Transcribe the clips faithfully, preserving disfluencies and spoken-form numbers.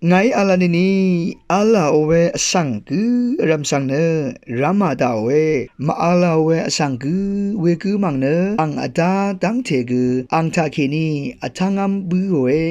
Ngàí v̄l v̄l nìni, v̄là ò we vsvng gǿ vrv̀m svng nø rv̄mà daqòe, màv̄là ò we vsvng gǿ wegǿ mv̀ng nø ang vdá dv́ngte gø ang taqkèní vtv́ngv́m bǿòe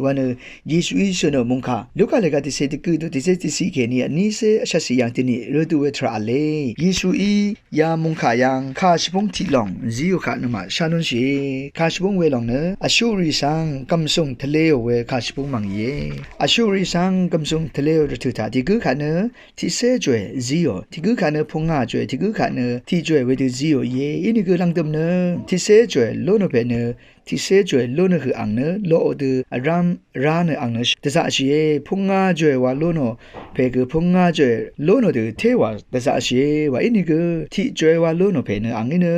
wa nø Yesuí sønò mungkà Luka lèga tiqcé dvgø dø tiqcé tiqciq kèní vnícé vshvtciq yv̀ng tiniq rø dø we tvrà v̄le. Yesuí ya mungkà yv́ng kàshvbúng tiq lòng zíò kaq nøngmaq shá lúnshìe. Kàshvbúng welòng nø vshuqrì svng gv̀msùng tvleò we kàshvbúng mv̀ng íe. Vshuqrì svng gv̀msùng tvleò rvtø̀ taq tiq gǿ kaq nø tiqcé jòe zíò, tiq gǿ kaq nø pungngà jòe, tiq gǿ kaq nø tiq jòe wedø zíò íe. Inìgø lv̀ngdø̀m nø tiqcé jòe lónò pè nø tiqcé jòe lónò høq ang nø loqò dø vrv́m vrá nø ang nø dvzaqshìe. Pungngà jòe wa lónò pè gø pungngà jòe lónò dø téwà dvzaqshìe wa inìgø tiq jòe wa lónò pè nø angí nø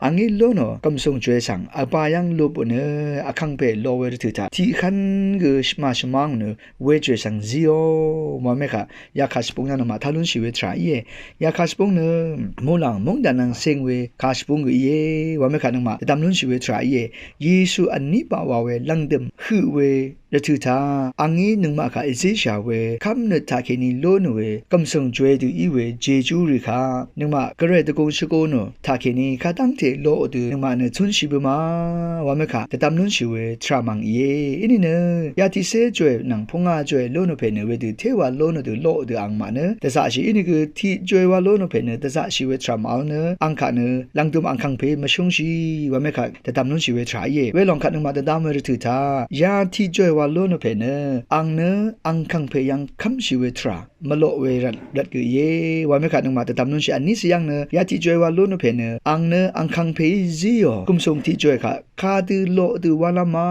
angí lónò gv̀msùng jòe svng vbā yv́ng lupò nø vkàngpè lo we rvtø̀ taq tiq hv́n gø shvmà shvmáng nø wejòe svng zíò wa mekaq ya kàshvbúng yv́ng nøngmaq tá lúnshì we tvrà íe. Ya kàshvbúng nø muqlàng móngdàn nvng ceng we kàshvbúng gø íe wa mekaq nøngmaq dvdvm lúnshì we tvrà íe. Yesu vní baq wa we lv̀ngdø̀m høq we rvtø̀ taq angí nøngmaq kaq èzíshà we kv́mnøt taqkèní lónò we gv̀msùng jòe dø í we jejúrì kaq nøngmaq gvray dvgùng shvgō nò taqkèní kadv́ngte loqò dø nøngmaq nø cúnshì bø ma wa mekaq dvdvm lúnshì we tvrà mv̀ng íe. Inìnø ya tiqcé jòe nvng pungngà jòe lónò pè nø wedø téwà lónò dø loqò dø angmaq nø dvzaqshì. Inìgø tiq jòe wa lónò pè nø dvzaqshì we tvrà màvl nø ang kaq nø lv̀ngdø̀m angkàngpè mvshúngshì wa mekaq dvdvm lúnshì we tvrà íe. Welòng kaq nøngmaq dvdvm we rvtø̀ taq ya tiq jòe wa lónò pè nø ang nø angkàngpè yv́ng kv́mshì we tvrà mvloq we rvt rvt gø íe wa mekaq nøngmaq dvdvm lúnshì. Vní cì yv́ng nø ya tiq jòe wa lónò pè nø ang nø angkàngpèí zíò gv̀msùng tiq jòe kaq kadø loqò dø wálv́m ma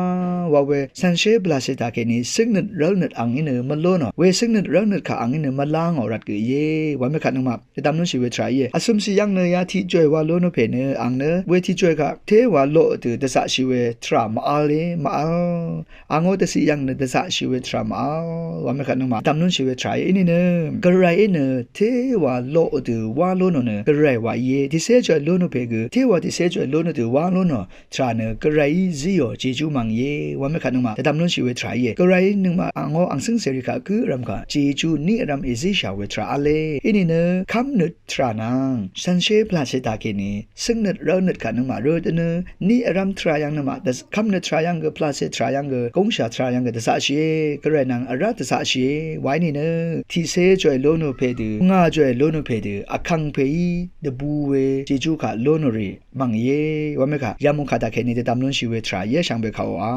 wa we cv̀nshé pvlacè taqkèní cǿngnøt rv́lnøt angí nø mvlónò we cǿngnøt rv́lnøt kaq angí nø mvlá ngò rvt gø íe wa mekaq nøngmaq dvdvm lúnshì we tvrà íe. Vcø̀mcì yv́ng nø ya tiq jòe wa lónò pè nø ang nø we tiq jòe kaq téwà loqò dø dvzaqshì we tvrà màvl e màvl. Angó dvciq yv́ng nø dvzaqshì we tvrà màvl wa mekaq nøngmaq dvdvm lúnshì we tvrà íe. Inìnø gvrayí nø téwà loqò dø wá lónò nø gvray wa íe. Tiqcé jòe lónò pè gø téwà tiqcé jòe lónò dø wá lónò tvrà nø gvrayí zíò jejú mv̀ng íe wa mekaq nøngmaq dvdvm lúnshì we tvrà íe. Gvrayí nøngmaq angó ang cǿngcèrì kaq gǿ vrv̀m kaq jejú ní vrv́m èzíshà we tvrà v̄le. Inìnø kv́mnøt tvrà nvng cv̀nshé pvlacè taqkèní cǿngnøt rv́lnøt kaq nøngmaq rø dø nø ní vrv́m tvrà yv́ng nøngmaq dv- kv́mnøt tvrà yv́ng gø pvlacè tvrà yv́ng gø gúngshà tvrà yv́ng gø dvzaqshìe. Gvray nvng vrá dvzaqshìe wa inìnø tiqcé jòe lónò pè dø pungngà jòe lónò pè dø vkàngpèí dvbū we jejú kaq lónò rì mv̀ng íe wa mekaq ya mungkà taqkèní dvdvm lúnshì we tvrà íe shvngbe kaq oqà